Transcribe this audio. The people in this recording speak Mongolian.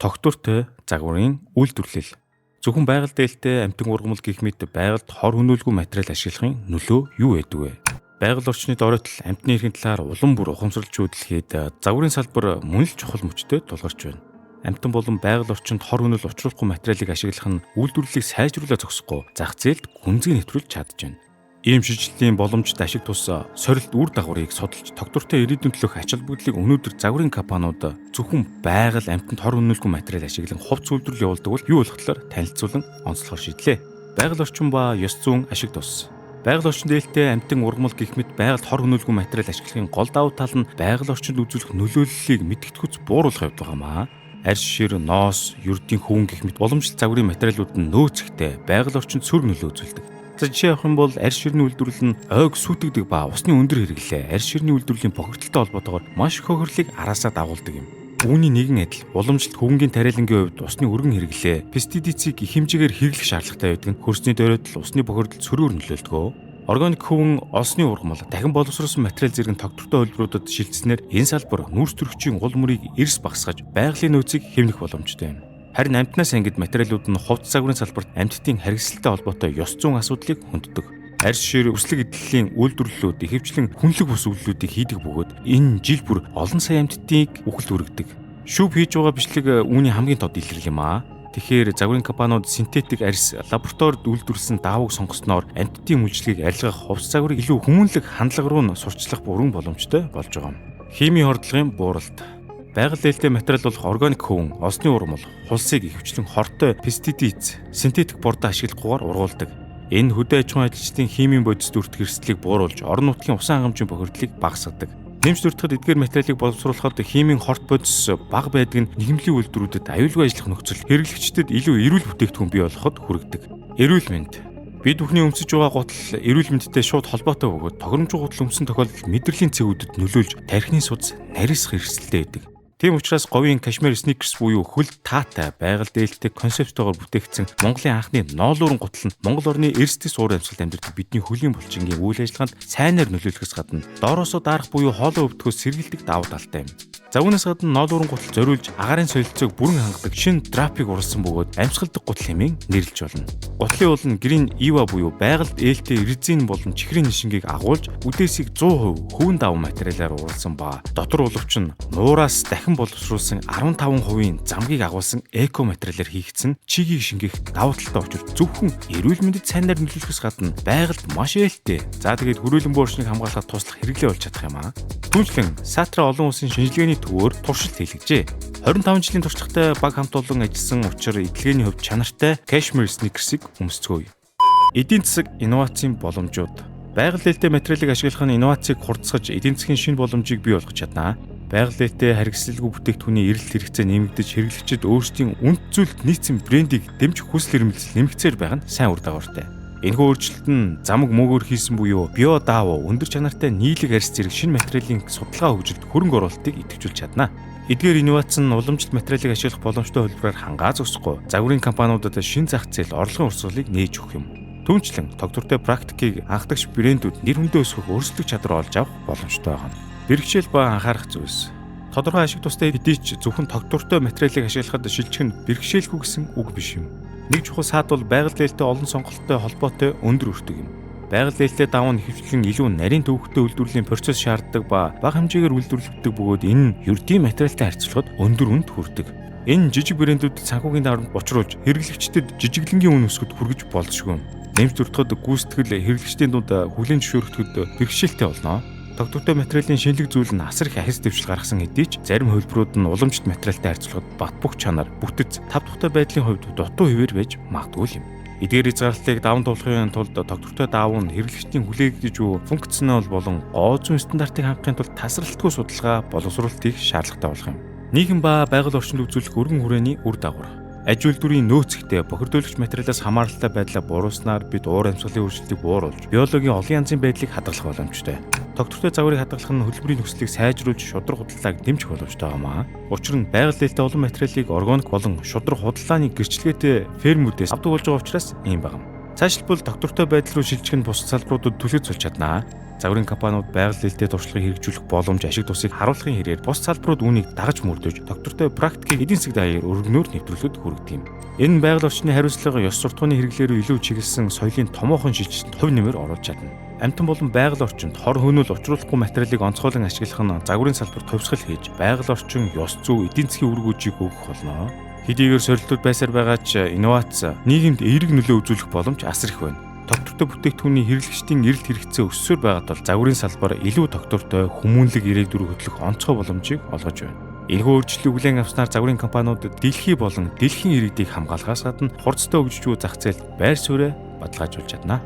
Тогтвортой загварын үйлдвэрлэл. Зөвхөн байгаль дээлтэй амьтан ургамал гэх мэт байгальд хор хөнөөлгүй материал ашиглахын нөлөө юу байдаг вэ? Байгаль орчны доройтол амьтны эрхийн талаар улам бүр ухамсарлж үүдэлхэд загварын салбар мөн л чухал мөчтэй тулгарч байна. Амьтан болон байгаль орчинд хор хөнөөл учруулахгүй материалыг ашиглах нь үйлдвэрлэлийг сайжруулаа зогсохгүй зах зээлд гүнзгий нэвтрүүлж чадж байна. Ийм шижилтийн боломжит ашиг тус сорилт үр дагаврыг судалж тогтвортой ирээдүйн төлөөх ач холбогдлыг өнөөдөр загварын компаниуд зөвхөн байгаль амьтанд хор хөнөөлгүй материал ашиглан хувц үйлдвэрлэл явуулдаг бол юу болох талаар танилцуулан онцлохоор шийдлээ. Байгаль орчин ба ёс зүйн ашиг тус. Байгаль орчин дээлтэй амьтан ургамал гэх мэт байгальд хор хөнөөлгүй материал ашиглахын гол давуу тал нь байгаль орчинд үзүүлэх нөлөөллийг мэдгэдэггүйц бууруулах явдал байгаа маа. Арь шир, ноос, ердийн хөвөн гэх мэт уламжлалт загварын материалууд нь нөөцөгтэй байгаль орчинд сөрөг нөлөө үзүүлдэг. За жишээ авах юм бол арь ширний үйлдвэрлэл нь ойг сүйтгэдэг ба усны өндөр хэрэглээ арь ширний үйлдвэрлэлийн бохирдолтой холбоотойгоор маш их хохирлыг араасаа дагуулдаг юм. Үүний нэгэн адил уламжлалт хөвөнгийн тариалангийн хувьд усны өргөн хэрэглээ пестицидийг их хэмжээгээр хэрэглэх шаардлагатай байдаг нь хөрсний доройтол усны бохирдолд сөрөөр нөлөөлдөг. Органик хөвөн, олсны ургамал, дахин боловсруулсан материал зэрэг тогтвортой хувилбаруудад шилжсэнээр энэ салбар нүүрс төрөгчийн гол мөрийг эрс багасгаж байгалийн нөөцийг хэмнэх боломжтой юм. Харин амьтнаас ангид материалууд нь хувц загварын салбарт амьтдын харгисалтай холбоотой ёс зүйн асуудлыг хөнддөг. Арь шир, үслэг эдлэлийн үйлдвэрлэлүүд ихэвчлэн хүнлэг бус үйлдвэрлэлүүдийг хийдэг бөгөөд энэ жил бүр олон сая амьтдыг үхэлд хүргэдэг. Шүүп хийж байгаа бичлэг үүний хамгийн тод илэрлэл юм аа. Тэгэхээр загварын компаниуд синтетик арьс лабораторид үйлдвэрлэсэн даавууг сонгосноор амьтдын үйлчлэгийг арилгах хувц загварыг илүү хүмүүнлэг хандлага руу нь сурталчлах бүрэн боломжтой болж байгаа юм. Химийн хордлогын бууралт. Байгаль дээлтэй материал болох органик хөвөн, олсны ургамал, хулсыг ихэвчлэн хортой пестицид, синтетик бордоо ашиглахгүйгээр ургуулдаг. Энэ хөдөө аж ахуйн ажилчдын химийн бодис дүрт эрсдлийг бууруулж, орон нутгийн усан хангамжийн бохирдлыг багасгадаг. Нэмж дурдахад эдгээр материалыг боловсруулахад химийн хорт бодис бага байдаг нь нийгмийн үйлдвэрүүдэд аюулгүй ажиллах нөхцөл хэрэглэгчдэд илүү эрүүл бүтээгдэхүүн бий болгоход хүргэдэг. Эрүүл мэнд. Бид бүхний өмсөж байгаа гутал эрүүл мэндтэй шууд холбоотой бөгөөд тохиромжгүй гутал өмсөн тохиолдолд мэдрэлийн цэгүүдэд нөлөөлж тархины судас нарийсах эрсдэлтэй байдаг. Тийм учраас говийн кашмир sneakers буюу хөл таатай байгаль дээлтэй концептойгоор бүтээгдсэн Монголын анхны ноолууран гутал нь Монгол орны эрс дэс уур амьсгалд амьдардаг бидний хөлийн булчингийн үйл ажиллагаанд сайнаар нөлөөлөхөөс гадна доороосоо даарах буюу хоолой өвдөхөөс сэргийлдэг давуу талтай юм. За үүнээс гадна ноолууран гутал зориулж агаарын солилцоог бүрэн хангадаг шинэ драпыг уралсан бөгөөд амьсгалдаг гутал хэмээн нэрлэж болно. Гутлын уул нь Green Eva буюу байгальд ээлтэй резин болон чихрийн нишингийг агуулж үдээсийг 100% хөвөн давуу материалаар уралсан ба дотор улвч нь нуураас дахин боловсруулсан 15% замгийг агуулсан эко материалаар хийгдсэн чигийг шингээх давуу талтай учир зөвхөн эрүүл мэндэд сайнаар нөлөөлөхөөс гадна байгальд маш ээлтэй. За тэгээд хүрээлэн буй орчныг хамгаалахад туслах хэрэглээ болж чадах юм аа. Түүнчлэн Сатра олон улсын шинжилгээний төвөөр туршилт хийлгэжээ. 25 жилийн туршлагатай баг хамт олон ажилласан учир эдлэгээний хувьд чанартай Cashmere sneakers-ыг өмсцгөөе. Эдийн засаг инновацийн боломжууд. Байгаль дээлтэй материалыг ашиглах нь инновацийг хурдсгаж эдийн засгийн шинэ боломжийг бий болгож чадна. Байгаль дээлтэй харгислалгүй бүтээгдэхүүний эрэлт хэрэгцээ нэмэгдэж хэрэглэгчид өөрсдийн үнэт зүйлд нийцсэн брендийг дэмжих хүсэл эрмэлзэл нэмэгцээр байх нь сайн үр дагавартай. Энэхүү өөрчлөлт нь замаг мөөгөөр хийсэн буюу био даавуу өндөр чанартай нийлэг арьс зэрэг шинэ материалын судалгаа хөгжилд хөрөнгө оруулалтыг идэвхжүүлж чадна. Эдгээр инновац нь уламжлалт материалыг ашиглах боломжтой хувилбараар хангаа зогсохгүй загварын компаниудад шинэ зах зээл орлогын урсгалыг нээж өгөх юм. Түүнчлэн тогтвортой практикийг анхдагч брэндүүд нэр хүндээ өсгөх өрсөлдөх чадвар олж авах боломжтой байгаа юм. Бэрхшээл ба анхаарах зүйлс. Тодорхой ашиг тустай хэдий ч зөвхөн тогтвортой материалыг ашиглахад шилжих нь бэрхшээлгүй гэсэн үг биш юм. Нэг чухал саад бол байгаль дээлтэй олон сонголттой холбоотой өндөр өртөг юм. Байгаль дээлтэй давуу нь ихэвчлэн илүү нарийн төвөгтэй үйлдвэрлэлийн процесс шаарддаг ба бага хэмжээгээр үйлдвэрлэгддэг бөгөөд энэ нь ердийн материалтай харьцуулахад өндөр үнэд хүрдэг. Энэ жижиг брэндүүдэд санхүүгийн дарамт учруулж хэрэглэгчдэд жижиглэнгийн үн өсгөхөд хүргэж болзошгүй. Нэмж дурдахад гүйцэтгэл хэрэглэгчдийн дунд хүлээн зөвшөөрөхөд бэрхшээлтэй болно. Тогтвортой материалын шинэлэг зүйл нь асар их ахис дэвшил гаргасан хэдий ч зарим хувилбарууд нь уламжлалт материалтай харьцуулахад бат бөх чанар, бүтэц, тав тухтай байдлын хувьд дутуу хэвээр байж магадгүй юм. Эдгээр хязгаарлалтыг даван туулахын тулд тогтвортой даавуу нь хэрэглэгчдийн хүлээгдэж буй функционал болон гоо зүйн стандартыг хангахын тулд тасралтгүй судалгаа боловсруулалт хийх шаардлагатай болох юм. Нийгэм ба байгаль орчинд үзүүлэх өргөн хүрээний үр дагавар. Аж үйлдвэрийн нөөцтэй бохирдуулагч материалаас хамааралтай байдлаа буурууснаар бид уур амьсгалын өөрчлөлтийг бууруулж, биологийн олон янзын байдлыг хадгалах боломжтой. Тогтвортой загварыг хадгалах нь хөдөлмөрийн нөхцөлийг сайжруулж, шударга худалдааг дэмжих боломжтой юм аа. Учир нь байгаль дээлтэй олон материалыг органик болон шударга худалдааны гэрчлэгээтэй фермүүдээс авдаг болж байгаа учраас ийм байна. Цаашилбал тогтвортой байдал руу шилжих нь бусад салбаруудад түлхэж сулж чадна. Загварын компаниуд байгаль ээлтэй туршлагыг хэрэгжүүлэх боломж ашиг тусыг харуулахын хэрээр бус салбарууд үүнийг дагаж мөрдөж тогтвортой практикийг эдийн засаг даяар өргөнөөр нэвтрүүлэхэд хүргэдэг юм. Энэ нь байгаль орчны хариуцлага, ёс суртахууны хэрэглээ рүү илүү чиглэсэн соёлын томоохон шилжилтэнд хувь нэмэр оруулж чадна. Амьтан болон байгаль орчинд хор хөнөөл учруулахгүй материалыг онцгойлон ашиглах нь загварын салбарт хувьсгал хийж байгаль орчин, ёс зүй, эдийн засгийн үр өгөөжийг өгөх болно. Хэдийгээр сорилтууд байсаар байгаа ч инновац нийгэмд эерэг нөлөө үзүүлэх боломж асар их байна. Тогтвортой бүтээгдэхүүний хэрэглэгчдийн эрэлт хэрэгцээ өссөөр байгаа тул загварын салбар илүү тогтвортой хүмүүнлэг ирээдүр хөтлөх онцгой боломжийг олгож байна. Энэхүү өөрчлөлтийг хүлээн авснаар загварын компаниуд дэлхий болон дэлхийн иргэдийг хамгаалахаас гадна хурцтай хөгжиж буй зах зээлд байр сууриа баталгаажуулж чадна.